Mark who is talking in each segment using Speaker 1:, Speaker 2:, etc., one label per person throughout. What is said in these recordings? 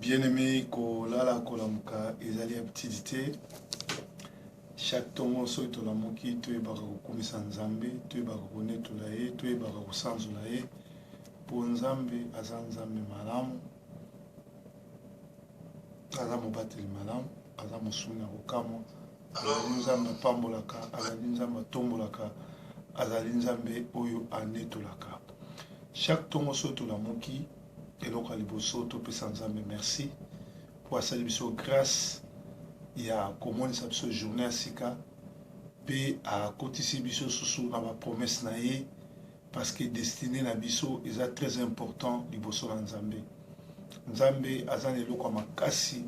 Speaker 1: Bien aimé, kolala kolamuka ezali habitude te. Chaque tongo soki tolamuki toyebaka kokumisa Nzambe, toyebaka konetola ye, toyebaka kosanzola ye mpo Nzambe aza Nzambe malamu, aza mobateli malamu, aza mosungi ya kokamwa, azali Nzambe apambolaka, azali Nzambe atombolaka, azali Nzambe oyo anetolaka. Chaque tongo soki tolamuki, eloko ya liboso topesa Nzambe merci mpo asali biso grâce ya komonisa biso journée ya sika mpe akotisi biso susu na ba promesse na ye parce que destinée na biso eza très important liboso na Nzambe. Nzambe aza na eloko ya makasi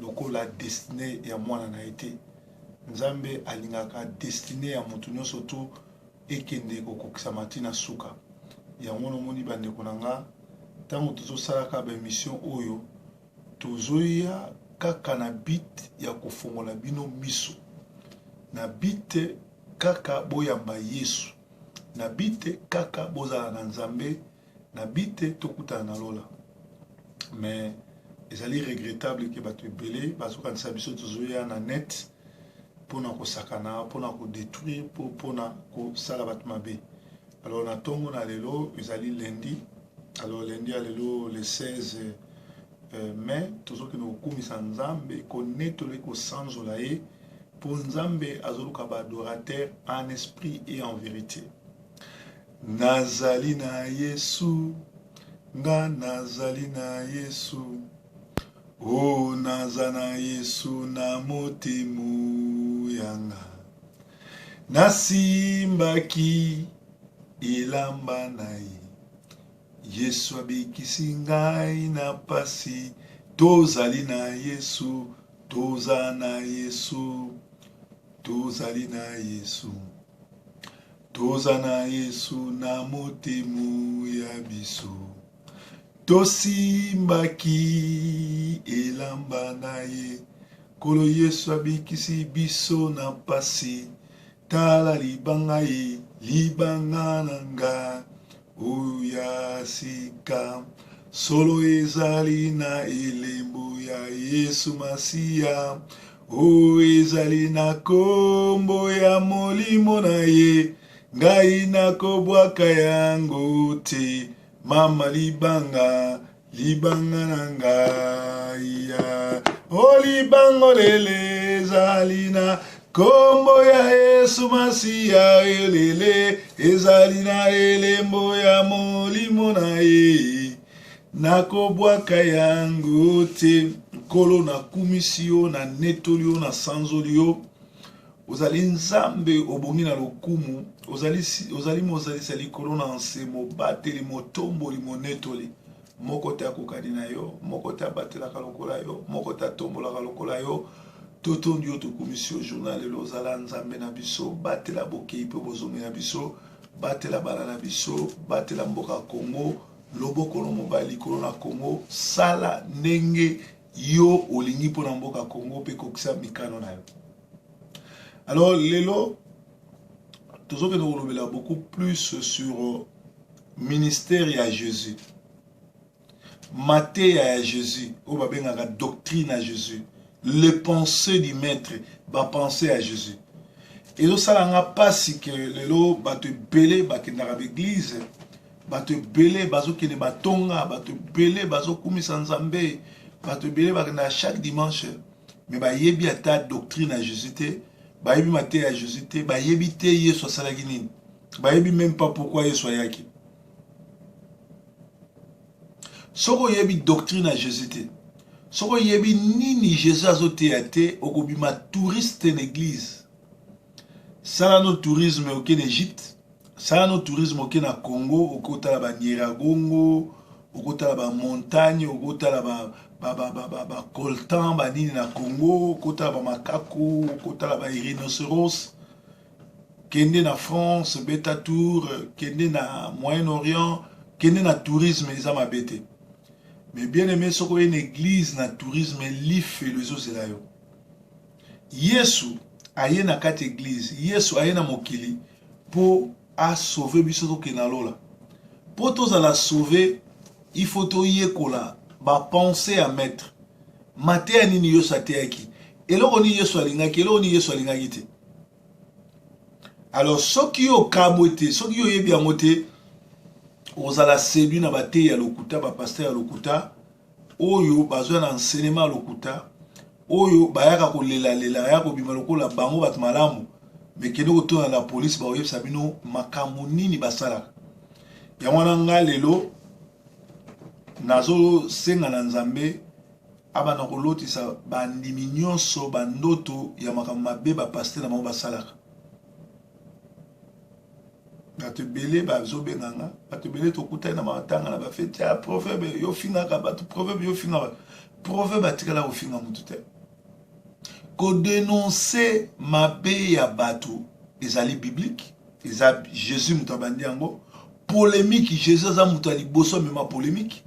Speaker 1: lokola destinée ya mwana na ye te. Nzambe alingaka destinée ya moto nyonso tu ekende kokokisama ti na suka. Yango nomoni bandeko na nga, ntango tozosalaka ba émission oyo, tozoya kaka na but ya kofongola bino miso, na but kaka boyamba Yesu, na but kaka bozala na Nzambe, na but tokutana na lola. Mais ezali regrettable ke bato ebele bazokanisa biso tozoya na net mpona kosakana, mpona kodétruire, mpona kosala bato mabe. Alors na ntongo na lelo ezali lundi. Alors lundi ya lelo, le 16 mai, tozokende kokumisa Nzambe, konetola, kosanzola ye mpo Nzambe azoluka baadorateur en esprit et en vérité. Nazali na Yesu, nga nazali na Yesu, o naza na Yesu na motema yanga, nasimbaki elamba na ye, Yesu abikisi ngai na pasi. Tozali na Yesu, toza na Yesu, tozali na Yesu, toza na Yesu na motema ya biso, tosimbaki elamba na ye, Nkolo Yesu abikisi biso na pasi. Tala libanga ye, libanga na nga oyo ya sika, solo ezali na elembo ya Yesu Masiya, oyo ezali na kombo ya molimo na ye, ngai nakobwaka yango te. Mama libanga, libanga na ngai ya o libango lele ezali na kombo ya Yesu Masiya, elele ezali na elembo ya molimo na ye, nakobwaka yango te. Nkolo, nakumisi yo, nanetoli yo, nasanzoli yo. Ozali Nzambe obongi na lokumu, ozali, ozali mozalisi ya likolo na nse, mobateli, motomboli, monetoli. Moko te akokani na yo, moko te abatelaka lokola yo, moko te atombolaka lokola yo. Totondi yo, tokumisi yo journal lelo. Ozala Nzambe na biso, batela bokei mpe bozongi na biso, batela bana na biso, batela mboka Congo, loboko no mobali likolo na Congo, sala ndenge yo olingi mpo na mboka Congo mpe kokisa mikano na yo. Alors lelo tozokende kolobela beaucoup plus sur ministère ya Jésus, mateya ya Jésus oyo babengaka doctrine ya Jésus, les pensées du maître, bapensée ya Jésus. Ezosala nga mpasi ke lelo bato ebele bakendaka baeglise, bato ebele bazokende batonga, bato ebele bazokumisa Nzambe, bato ebele bakendaka chaque dimanche, mais bayebi ata doctrine ya Jésus te, bayebi mateya ya Jésus te, bayebi te Yesu asalaki nini, bayebi même pas pourquoi Yesu ayaki. Soki oyebi doctrine ya Jésus te, soki oyebi nini Jésus azoteya te, okobima touriste na église. Sala no tourisme, oke na Égypte, sala no tourisme, oke na Congo, okotala banyiragongo, okotala bamontagne, okotala bacoltan, banini na Congo, okotala bamakaku, okotala barhinocéros. Kende na France, beta tour, kende na Moyen-Orient, kende na tourisme, eza mabe te. Mais bien aimé, soki oye na église na tourisme, lifelo ezozela yo. Yesu aye na kati église, Yesu aye na mokili mpo asauve biso tokende na lola. Mpo tozala sauve, il faut toyekola. Ba pensées ya maître, mateya nini Yesu ateyaki, eloko nini Yesu alingaki, eloko nini Yesu alingaki te. Alors soki yo okabwe te, soki yo oyebi yango te, ozala séduit na bateyi ya lokuta, bapasteur ya lokuta oyo bazwa na enseignement ya lokuta, oyo bayaka kolelalela, bayaka kobima lokola bango bato malamu. Mais kende kotuna na polise, bakoyebisa bino makambo nini basalaka. Yango wana nga lelo nazosenga na Nzambe abanda kolotisa bandimi nyonso bandoto ya makambo mabe bapasteur na bango basalaka. Bato ebele bazobenga nga, bato ebele tokutani na matanga, na bafeti ya proverbe: "Yo fingaka bato, proverbe, yo finga bato." Proverbe atikala kofinga motu te. Kodénoncer mabe ya bato ezali biblique, eza Jésus moto abandi yango. Polémique, Jésus aza moto ya liboso amema polémique.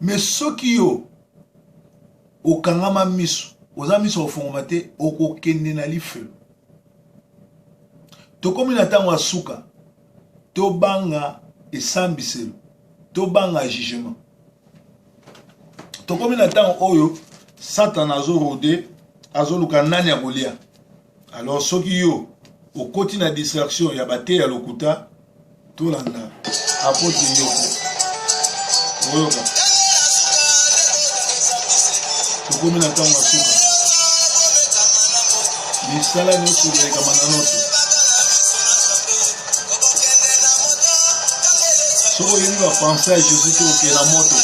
Speaker 1: Mais soki yo okangama miso, oza miso kofungama te, okokende na lifelo. Tokomi na ntango ya suka, tobanga esambiselo, tobanga jugement. Tokomi na ntango oyo Satana azorôder, azoluka nani akolia. Alors soki yo okoti na distraction ya bateya lokuta, tolanda apôtre Yoko, oyoka. Tokomi na ntango ya suka, misala nyonso ekolekama na noto. Soki oyebi bapensées ya Jésus te, okende na moto.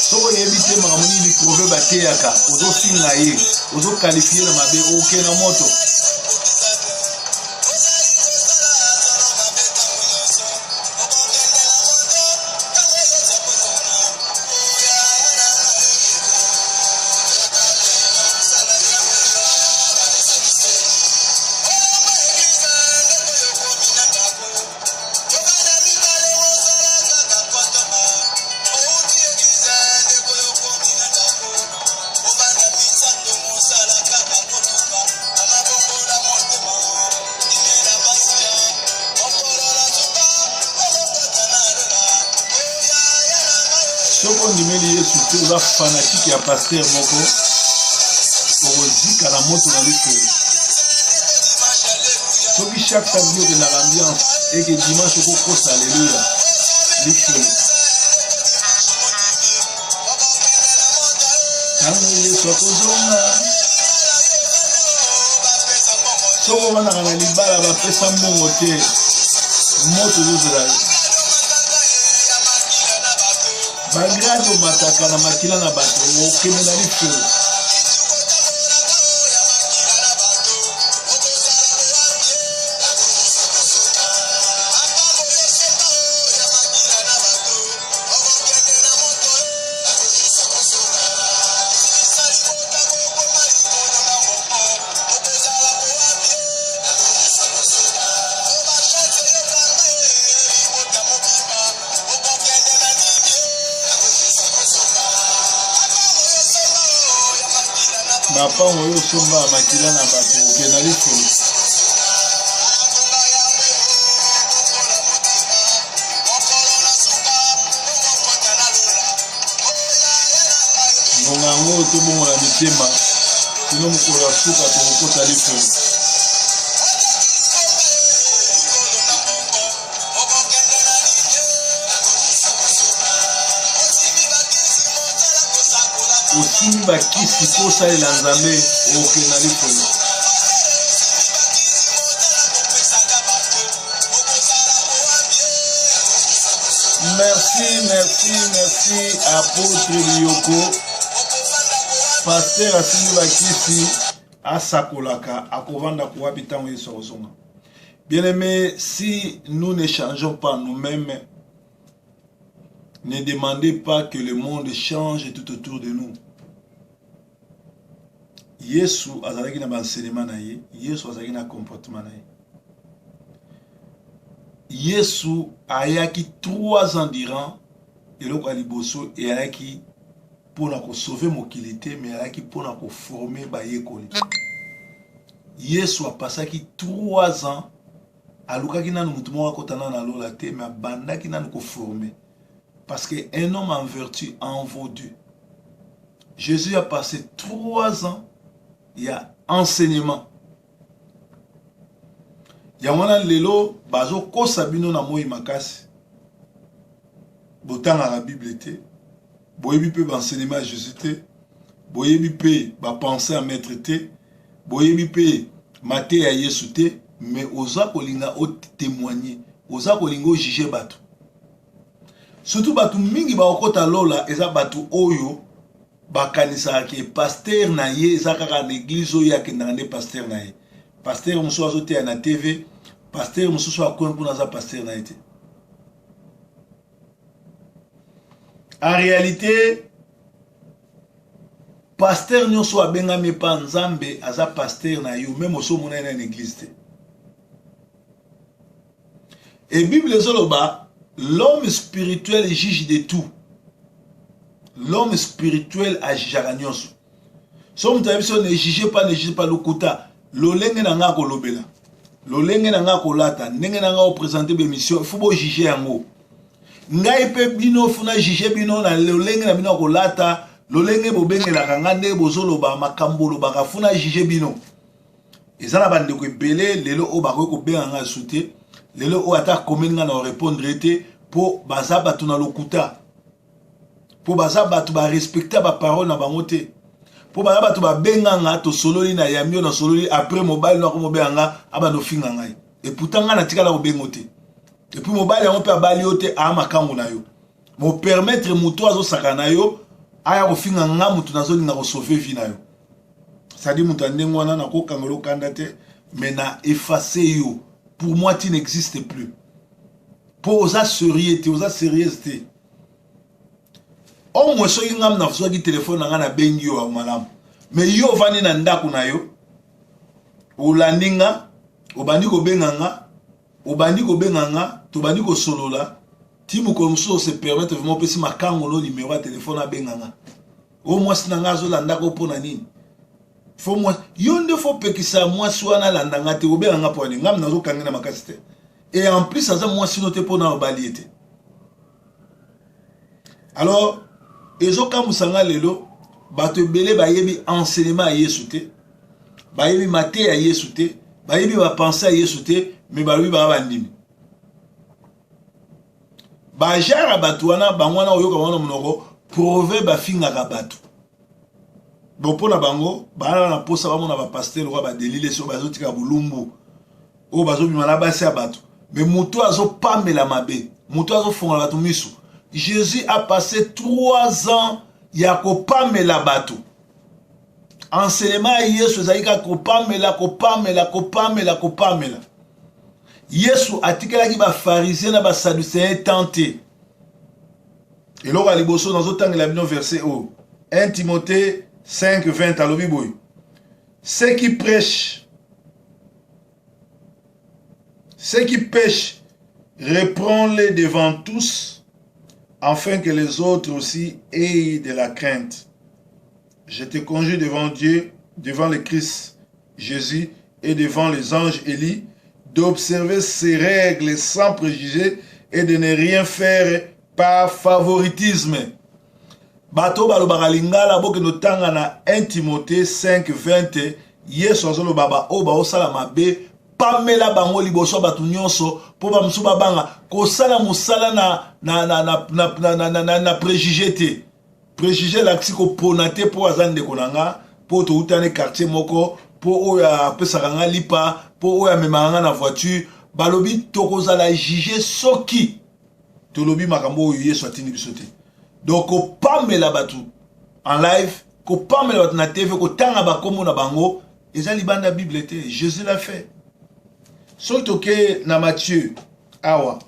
Speaker 1: Soki oyebi te makambo nini proverbe ateyaka, ozofinga ye, ozoqualifier na mabe, okende na moto. Soki ondimeli Yesu te, oza fanatique ya pasteur moko, okozika na moto na lifelo. Soki chaque samedi okendaka ambiance, eke dimanche okokosa aleluya, lifelo. Ntango Yesu akozonga, soki ovandaka na libala bapesa mbongo te, moto ezozela yo. Bagrade omataka na makila na bato, okende na lifelo. Mapango oyo osomba ya makila na bato, okende na lifelo. Ngonga yango tobongola mitema, kino mokolo ya suka tokokota lifelo. Osimbi bakisi mpo osalela Nzambe, okende na lifelo. Merci, merci, merci, apôtre Liyoko. Pasteur asimbi bakisi asakolaka, akovanda kowapi ntango Yesu akozonga? Bien aimé, si nous ne changeons pas nous-mêmes, ne demandez pas que le monde change tout autour de nous. Yesu azalaki na baenseignement na ye, Yesu azalaki na comportement na ye. Yesu ayaki 3 ans durant. Eloko ya liboso eyalaki mpona kosauver mokili te, mais ayaki mpona koformer bayekoli. Yesu apasaki 3 ans. Alukaki nanu moto moko akota nanu na lola te, mais abandaki nanu ko former. Parce que un homme en vertu en vaut deux. Jésus a passé 3 ans ya enseignement. Yango wana lelo bazokosa bino na moi makasi. Botangaka Bible te. Boyebi pe ba enseignement ya Jésus te. Boyebi pe ba pensée ya maître te. Boyebi pe mateya ya Yesu te, mais oza kolinga o temoigner, oza kolinga o juger bato. Surtout bato mingi bakokota lola eza bato oyo bakanisaka ke pasteur na ye eza kaka na eglise oyo akendaka nde pasteur na ye. Pasteur mosusu azoteya na TV, pasteur mosusu akoin kuna aza pasteur na ye te. En réalité, pasteur nyonso abengami epa Nzambe aza pasteur na yo, meme oso omona ye na église te. Et Bible ezoloba l'homme spirituel juge de tout. L'homme spirituel ajugeaka nyonso. So moto ayebi so ne juge pas, ne juge pas lokuta. Lolenge na nga kolobela, lolenge na nga kolata, ndenge na nga opresente bemission, faut bo juge yango. Ngai mpe bino faut na juge bino na lolenge na bino ya kolata, lolenge bobengelaka nga, ndenge bozoloba makambo olobaka, faut na juge bino. Eza na bandeko ebele lelo oyo bakoki kobenga nga lisusu te, lelo oyo ata akomeli nga na korepondre ye te, mpo baza bato na lokuta, mpo baza bato barespecta baparole na bango te, mpo baza bato babenga nga tosololi na yambi oyo nasololi après mobali no akomobenga nga abanda ofinga ngai, eputa nga natikala kobengo te, epuis mobali yango mpe abali yo te, aa makangu na yo mo permettre moto azosaka na yo aya kofinga nga moto nazolinga kosauve vie na yo. C'est-à-dire moto ya ndenge wana nakokanga lokanda te, mais na effacer yo, pour moi tu n'existe plus, po oza sérieux te, oza sérieuse te. Au moins soki ngam nazwaki telefone na ngai nabengi yo ya malamu, mais yo ovandi na ndako na yo olandi nga, obandi kobenga nga, obandi kobenga nga, tobandi kosolola ti mokolo mosusu ose permettre vraiment opesi makango no numero ya telefone abenga nga. O mwasi na nga azolandaka o mpo na nini? Fo mwasi yo nde fo pekisa mwasi wana alanda nga te, obenga nga mpo na nini? Nga nazokanga na makasi te, et en plus aza mwasi no te mpo na obali ye te. Alors ezokamwisa nga lelo bato ebele bayebi enseignement ya Yesu te, bayebi mateya ya Yesu te, bayebi ba pensée ya Yesu te, mais balobi baa bandimi. Ba genre ya bato wana bango wana oyoka bango na monoko proverbe bafingaka bato. Bon, mpo na bango baala na mposa bamona ba pasteur lokola ba delile soki bazotika bolumbu oyo bazobima na basi ya bato, mais moto azopamela mabe, moto azofongola bato miso. Jésus a passé 3 ans ya kopamela bato. Enseignement ya Yesu ezalaki kaka kopamela, kopamela, kopamela, kopamela. Yesu atikelaki ba pharisiens na ba sadducéens temps te. Eloko ya liboso nazotangela bino verset oyo 1 Timothée 5 20 alobi boye: ceux qui prêchent, ceux qui pêchent, reprends-les devant tous, afin que les autres aussi aient de la crainte. Je te conjure devant Dieu, devant le Christ Jésus et devant les anges élus, d'observer ces règles sans préjugés et de ne rien faire par favoritisme. Bato balobaka lingala bokende otanga na 1 Timothée 5 20, Yesu azoloba ba oyo baosala mabe pamela bango liboso ya bato nyonso mpo bamosusu babanga kosala mosala na, na, na, na, na, na, na, na, na, na préjugé te. Préjugé elakisi kopona te mpo aza ndeko na nga, mpo toutani quartier moko, mpo oyo apesaka nga lipa, mpo oyo amemaka nga na voiture. Balobi tokozala juge soki tolobi makambo oyo Yesu atindi biso te. Donc kopamela bato en live, kopamela bato na TV, kotanga bakombo na bango eza libanda Bible te. Jésus l'a fait. Soki toke na Matthieu awa,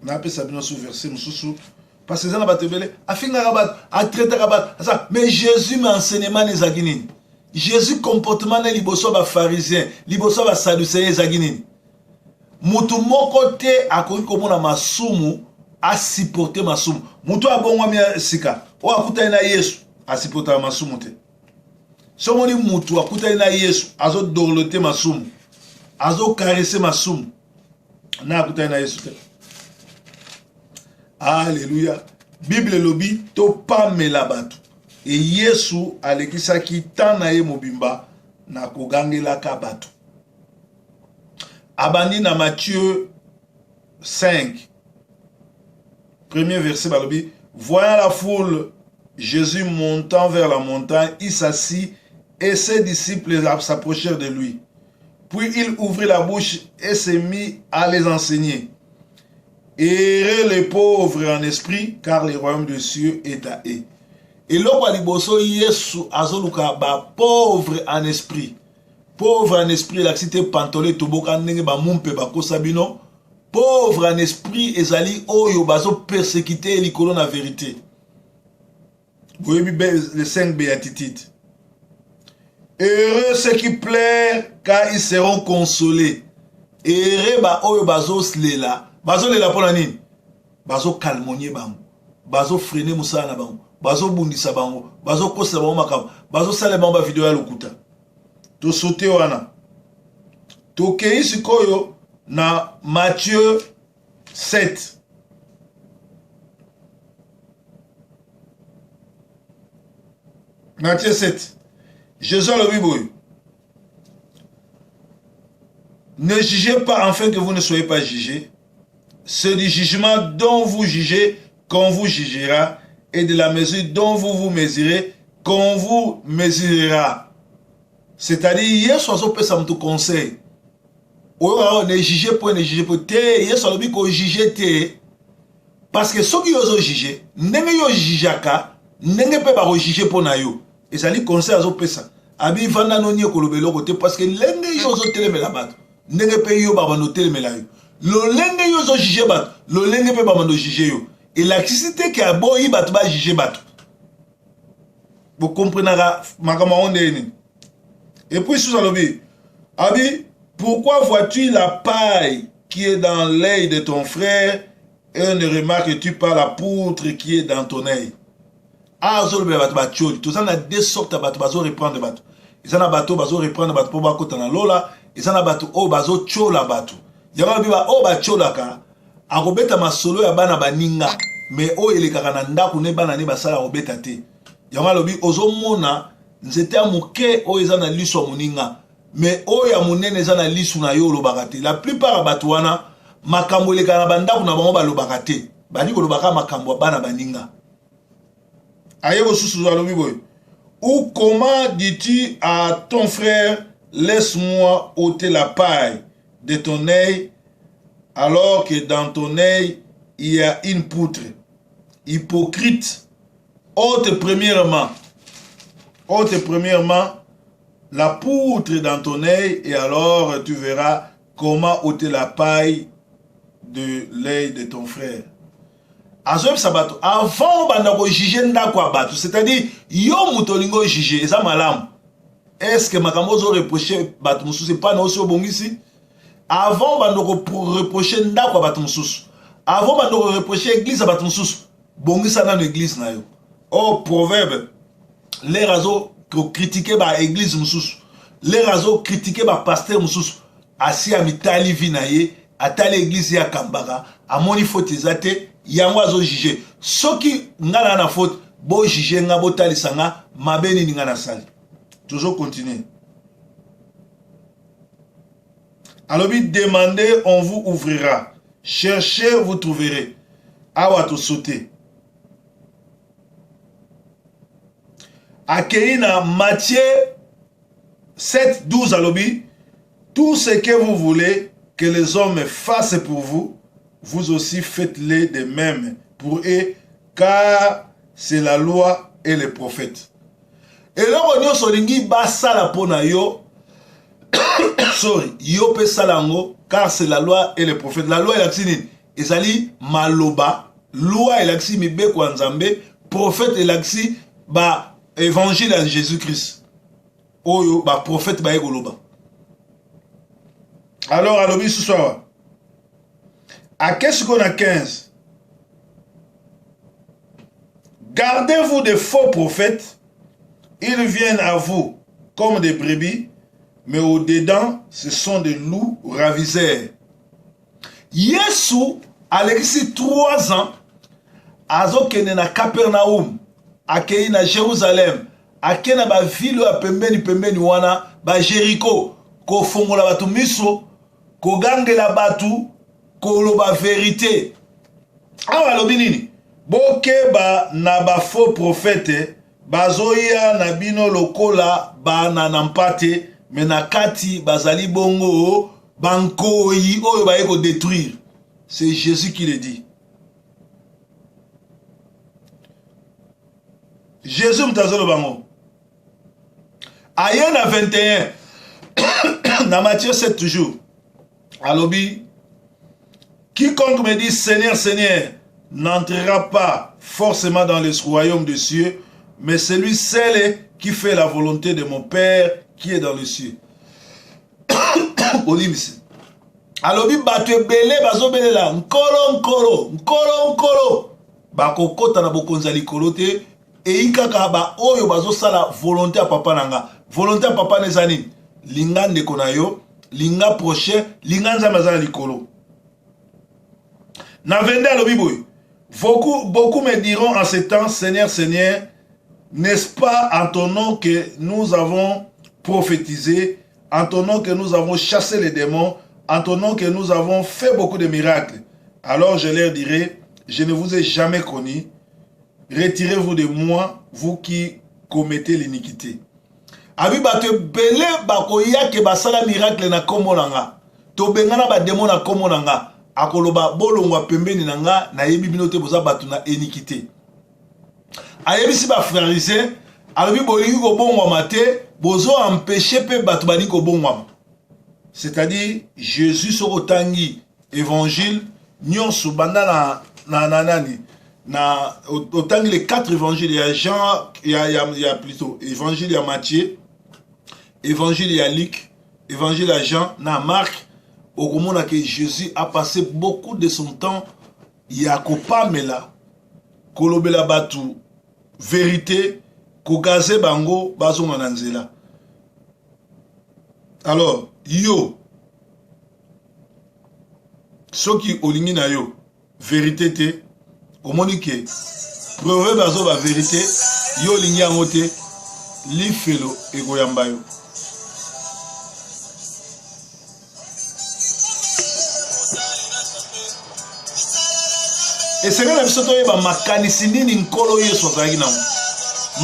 Speaker 1: napesa bino sous verset mosusu parce que eza na bato ebele afingaka bato, atraitaka bato aza, mais Jésus ma enseignement na ezalaki nini? Jésus comportement na liboso ya ba pharisiens, liboso ya ba sadducéens ezalaki nini? Mutu moko te akoki komona masumu asupporte masumu. Mutu abongwami ya sika oyo akutani na Yesu asupportaka masumu te. Soki omoni mutu akutani na Yesu azodorlote masumu, azokarese masumu. Na akutani na Yesu te. Alleluia. Bible elobi topamela bato. E Yesu alekisaki temps na ye mobimba na kogangelaka bato. Abandi na Matthieu 5 premier verset balobi voyant la foule Jésus montant vers la montagne, il s'assit et ses disciples s'approchèrent de lui. Puis il ouvrit la bouche et se mit à les enseigner. Heureux les pauvres en esprit, car le royaume des cieux est à eux. Eloko ya liboso Yesu azoluka ba pauvre en esprit. Pauvre en esprit elakisi te pantolo etoboka ndenge ba mumpe bakosa bino. Pauvre en esprit ezali oyo bazo persécuter likolo na verite. Boyebi les 5 béatitudes. Heureux ceux qui pleurent car ils seront consolés. Heureux ba oyo bazolela. Bazolela pona nini? Bazo calmonier bango. Bazo freiner musala na bango. Bazo bundisa bango. Bazo kosela bango makambo. Bazo sala bango ba video ya lokuta. To sauter wana. Tokei sikoyo na Matthieu 7. Matthieu 7. Jésus alobi boye. Ne jugez pas afin que vous ne soyez pas jugés. C'est du jugement dont vous jugez qu'on vous jugera et de la mesure dont vous vous mesurez qu'on vous mesurera. C'est-à-dire Yesu azopesa moto conseil. Oyo ne juge point ne juge point te Yesu alobi ko juger te parce que soki yo ozo juger ndenge yo jugeaka ndenge mpe bako juger mpo na yo ezali conseil azopesa abi vanda no nie koloba eloko te parce que ndenge yo ozotelemela bato ndenge mpe yo babanda otelemela yo lolenge yo ozo juge bato lolenge mpe babanda ojuge yo elakisi te ke aboyi bato bajuge bato bokomprenaka makambo yango ndenge nini epuis susu alobi abi pourquoi vois-tu la paille qui est dans l'œil de ton frère et ne remarques-tu pas la poutre qui est dans ton œil azolobela bato batioli toza na deux sortes ya bato bazo reprendre bato eza na bato oyo bazo reprendre bato mpo bakota na lola eza na bato oyo bazotiola bato yango alobi baoyo batiolaka akobeta masolo ya bana baninga me oyo elekaka na ndako ne bana ne basala akobeta te yango alobi ozomona nzete ya moke oyo eza na liso ya moninga me oyo ya monene eza na lisu na yo olobaka te la plupart ya bato wana makambo elekaka na bandako na bango balobaka te bali kolobaka makambo ya bana baninga aye kosusu alobi boye ou comment dis-tu à ton frère laisse-moi ôter la paille de ton œil alors que dans ton œil il y a une poutre hypocrite ôte premièrement ôte premièrement la poutre dans ton œil et alors tu verras comment ôter la paille de l'œil de ton frère azoyebisa bato avant obanda kojuge ndako ya bato c'est-à-dire yo moto olingi ojuge eza malamu est-ce makambo ozo reproche bato mosusu epai na osi obongisi avant bando koreproche ndako ya bato mosusu avant bando koreproche eglise ya bato mosusu bongisa nano eglise na yo o oh, proverbe lere azo kokritike ba eglise mosusu lere azo kritike ba pasteur mosusu asi amitali vi na ye atali eglise ye akambaka amoni faute eza te yango azo juge soki nga na na faute bo juge nga botalisa nga mabe nini nga nasali tozo continuer alobi demandez on vous ouvrira cherchez vous trouverez awa tosaute akei na Matthieu 7 12 alobi tout ce que vous voulez que les hommes fassent pour vous vous aussi faites-les de même pour eux car c'est la loi et les prophètes eloko nyonso olingi basala mpo na yo sorry yo mpe sala yango car c'est la loi et les prophètes la loi elakisi nini ezali maloba loi elakisi mibeko ya nzambe prophète elakisi ba évangile ya jésus christ oyo baprophète baye koloba alors alobi susu awa ake sikoyo na 15 gardez-vous des faux prophètes ils viennent à vous comme des brebis mais au-dedans ce sont des loups raviseurs. Yesu alekisi 3 ans azokende na Capernaum, akei na Jerusalem, ake na bavile oyo ya pembeni pembeni wana ba Jericho, kofongola bato miso, kogangela bato, koloba verite. Awa alobi nini? Bokeba na ba faux prophète bazoya na bino lokola bana na mpate, me na kati bazali bongo bankoyi oyo baye kodetruire. C'est Jésus qui le dit. Jésus moto azoloba yango. Aye na 21 na Matthieu 7 toujours alobi quiconque me dit Seigneur, Seigneur n'entrera pas forcément dans le royaume des cieux, mais celui seul qui fait la volonté de mon Père qui est dans les cieux. Olimbisi. Alobi bato ebele bazobelela nkolo nkolo nkolo nkolo bakokota na bokonzi ya likolo te eyi kaka baoyo bazosala volonté ya papa na nga. Volonté ya papa na eza nini? Linga ndeko na yo, linga prochain, linga Nzambe aza na likolo. Na 22 alobi boye, beaucoup, beaucoup me diront en ce temps, Seigneur, Seigneur, n'est-ce pas en ton nom que nous avons prophétisé, en ton nom que nous avons chassé les démons, en ton nom que nous avons fait beaucoup de miracles? Alors je leur dirai, je ne vous ai jamais connu, retirez-vous de moi, vous qui commettez l'iniquité. Abi bato ebele bakoya ke basala miracle na kombo na nga, tobengana bademo na kombo na nga, akoloba bolongwa pembeni na nga, nayebi bino te, boza bato na iniquité. Ayebisi ba pharisien, alobi bolingi kobongwama te, bozo empêcher mpe bato balingi kobongwama. C'est-à-dire Jésus, soki otangi évangile nyonso banda na na na nani na otangi les quatre évangiles ya Jean, ya plutôt évangile ya Matthieu, évangile ya Luc, évangile ya Jean na Marc, okomona que Jésus a passé beaucoup de son temps ya kopamela, kolobela bato vérité, kogaze bango bazonga na nzela. Alors yo soki olingi na yo vérité te, omoni ke proverbe azoba vérité, yo olingi yango te, lifelo ekoyamba yo. Esengeli na biso toyeba makanisi nini Nkolo Yesu azalaki nango,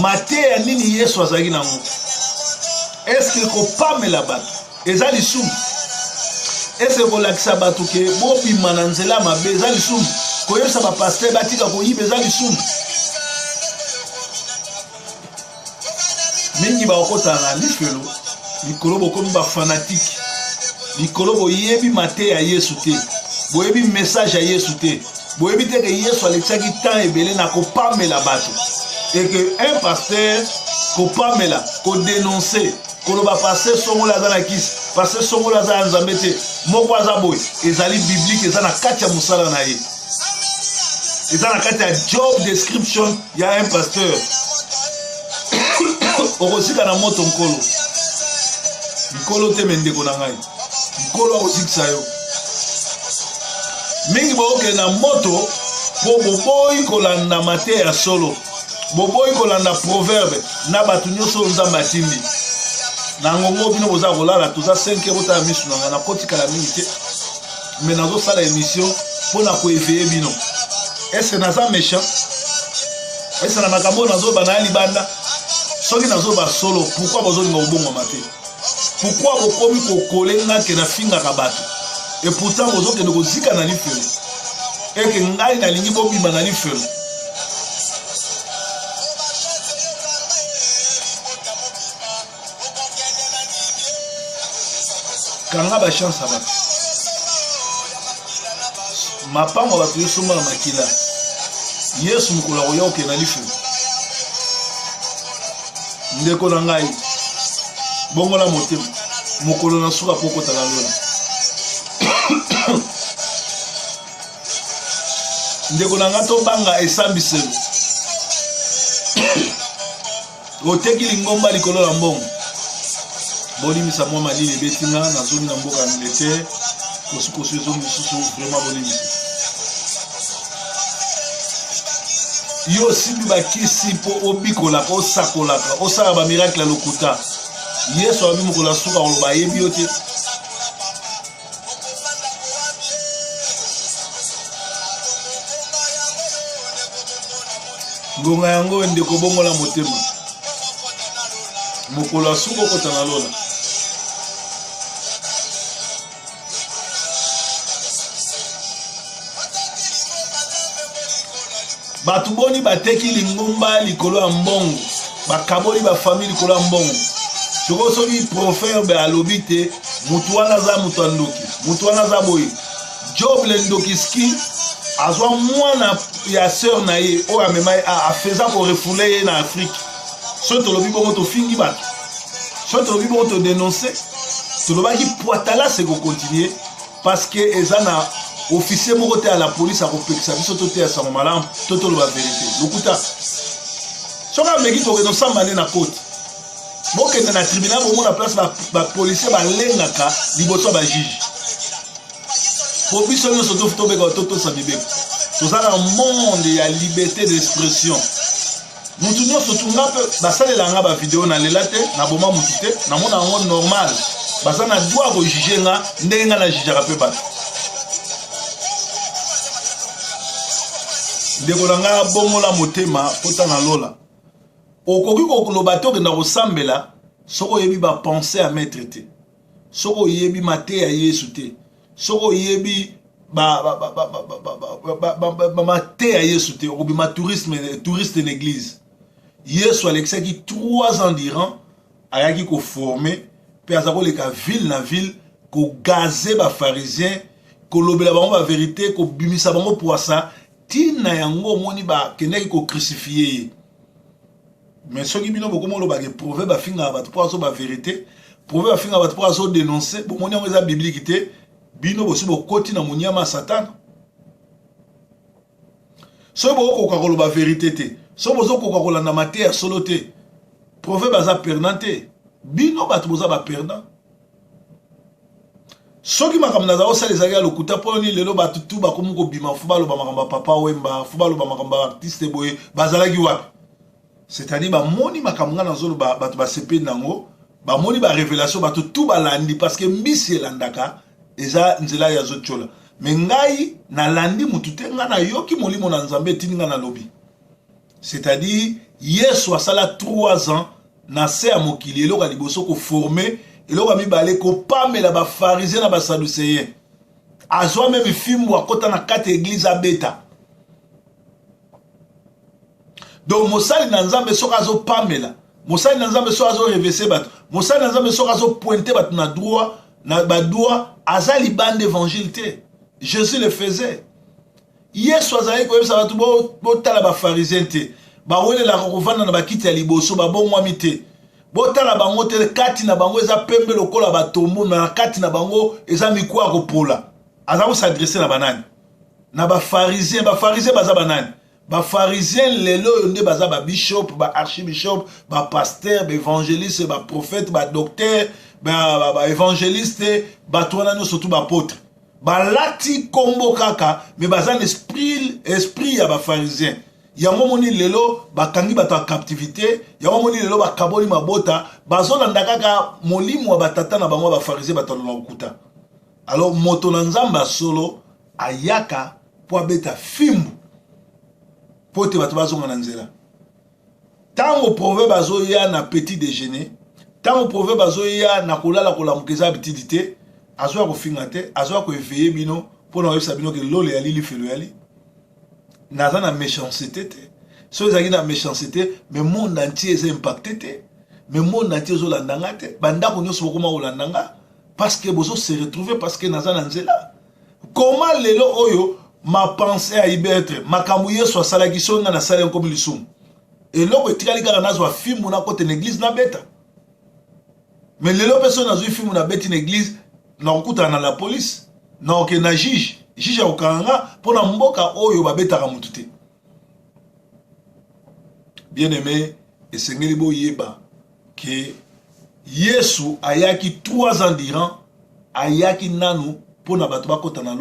Speaker 1: mateya nini Yesu azalaki nango. Eske kopamela bato eza lisumu? Eske kolakisa bato ke bobima na nzela mabe eza lisumu? Koyebisa bapaster batika koyiba eza lisumu? Mingi bakokota na lifelo likolo bokomi bafanatike likolo, boyebi mateya ya Yesu te, boyebi message ya Yesu te, boyebi te ke Yesu alekisaki temps ebele na kopamela bato, et que un pasteur kopamela, kodenonce, koloba pasteur songolo aza na kisi, pasteur songolo aza ya Nzambe te, moko aza boye, ezali biblique, eza na kati ya mosala na ye, eza na kati ya job description ya un pasteur. Okozika na moto nkolo, nkolo te, me ndeko na ngai, nkolo akozikisa yo. Mingi bookende na moto mpo boboyi kolanda mateya ya solo, boboyi kolanda proverbe na bato nyonso oyo Nzambe atindi na ngongo. Bino boza kolala, toza 5 heures, botala misu na ngai, nakotikala mingi te, me nazosala émission mpo na koeveye bino. Ese naza méchant? Ese na makambo oyo nazoba na ya libanda, soki nazoba solo, pourquoi bozolinga kobongwama te? Pourquoi bokomi kokole nga ke nafingaka bato, et pourtant bozokende kozika na lifelo, eke ngai nalingi bobima na lifelo? Kanga bachance ya bato, mapango ya bato yosomba na makila. Yesu mokolo akoya, okende na lifelo. Ndeko na ngai, bongola motema, mokolo na suka po okota na lola. Ndeko na ngai, tobanga esambiselo. Oteki lingomba likolo na mbongo. Bolimbisa, mwa malili ebeti nga, nazongi na mboka ya Angleterre. Kosukosu ezongi lisusu vraiment bolimbisi. Yo osimbi bakisi mpo obikolaka, osakolaka, osala bamiracle ya lokuta. Yesu alobi mokolo ya suka koloba ayebi yo te. Ngonga yango ndeko bongola motema. Mokolo ya suka okota na lola. Bato boni bateki lingomba likolo ya mbongo, bakaboli bafamille likolo ya mbongo. Sikoyo soki proverbe alobi te motu wana aza moto ya ndoki, motu wana aza boye. Job le ndokiski azwa mwana ya sœur na ye oyo amema ye afeza korefoule ye na Afrique. Soki tolobi bongo tofingi bato, soki tolobi bongo todenonce, tolobaki poitalas ekokontinue parce que eza na officier moko te ya la police akopekisa biso toteya sango malamu to toloba verite. Lokuta soki ameki tokende osamba nde na kote, bokende na tribunal bomona place bapolisier balengaka liboso ya bajuge. Po biso nyonso tobeka totosa mibeko, toza na monde ya liberté d'expression. Mutu nyonso tu nga mpe basalela nga ba video na lela te, na boma mutu te, namona yango normal. Baza na droit ko juger nga ndenge nga na jugeaka mpe bato. Ndeko na nga bongola motema kota na lola. Okoki koloba te okenda kosambela soki oyebi ba pensée ya maître te, soki oyebi mateya ya Yesu te, soki oyebi mateya ya Yesu te, okobima tourisme, touriste na église. Yesu alekisaki 3 ans durant ayaki koforme mpe aza koleka ville na ville kogaze bafarisien, kolobela bango baverité, kobimisa bango pwasa. Ntina yango omoni bakendaki kocrucifie ye. Mais soki bino bokomi olobaka proverbe afingaka bato mpo azoba verité, proverbe afingaka bato mpo azodenonce, bomoni yango eza biblike te. Bino bosi bokoti na monyama ya Satana. Soki bokokoka koloba verité te, soki bozokoka kolanda mateya ya solo te, proverbe aza perdant te. Bino bato boza ba perdant. Soki makambo naza kosala ezalaki ya lokuta, mpo nini lelo bato tu bakomi kobima fo baloba makambo ya Papa Wemba, fo baloba makambo ya artiste boye, bazalaki wapi? C'est-à-dire bamoni makambo nga nazoloba, bato basepeli nango, bamoni ba révélation, bato tu balandi, parce que mbisi elandaka eza nzela ya zotiola. Mais ngai nalandi mutu te, ngai nayoki molimo na Nzambe etindi ngai nalobi. C'est-à-dire Yesu asala 3 ans na se ya mokili, eloko ya liboso koforme, eloko ya mibale kopamela ba pharisien na ba sadducéen. Azwa meme fimbu akota na kati ya eglise abeta. Donc mosali na Nzambe soki azopamela, mosali na Nzambe soki azorevese bato, mosali na Nzambe soki azopointe bato na droit, na badroit, aza libanda évangile te. Jésus le faisait. Yesu azalaki koyebisa bato botala ba pharisien te, bawelelaka kovanda na bakiti ya liboso, babongwami te. Botala bango te, kati na bango eza pembe lokola batombo, na kati na bango eza mikuwa ya kopola. Aza kosadresse na banani? Na ba pharisien. Ba pharisien baza banani? Ba pharisien lelo oyo nde baza ba bishop, ba archibishop, ba pasteur, ba évangéliste, ba prophète, ba docteur, ba, ba évangéliste, bato wana nyonso tu ba apôtre. Balati kombo kaka, mais baza na esprit, esprit ya ba pharisien. Yango moni lelo bakangi bato ya captivité, yango moni lelo bakaboli mabota, bazolanda kaka molimo ya batata na bango ya ba pharisien, bato ya lokuta. Alors moto na Nzambe ya solo ayaka po abeta fimbu po te bato bazonga na nzela. Tango proverbe azoya na petit déjeuner, tango proverbe azoya na kolala kolamuka eza habitude te, azoya kofinga te, azoya koeveiller bino mpo na koyebisa bino ke lolo eyali lifelo eyali. Naza na méchanceté te. Soki ezalaki na méchanceté, mais monde entier eza impacté te, mais monde entier ezolanda nga te, bandako nyonso bokoma kolanda nga parce que bozo se retrouver, parce que naza na nzela. Comment lelo oyo ma pensée ya ibetre makambo Yesu asalaki soki nga nasali yango komi lisumu, eloko etikali kaka nazwa fimbu nakota na église nabeta. Mais lelo mpe soki nazwi fimbu nabeti na église, nakokutana na la police, nakokende na juge, juge akokanga nga mpo na mboka oyo babetaka mutu te. Bien aimé, esengeli boyeba ke Yesu ayaki 3 ans durant, ayaki nanu Mpo na bato bakɔta na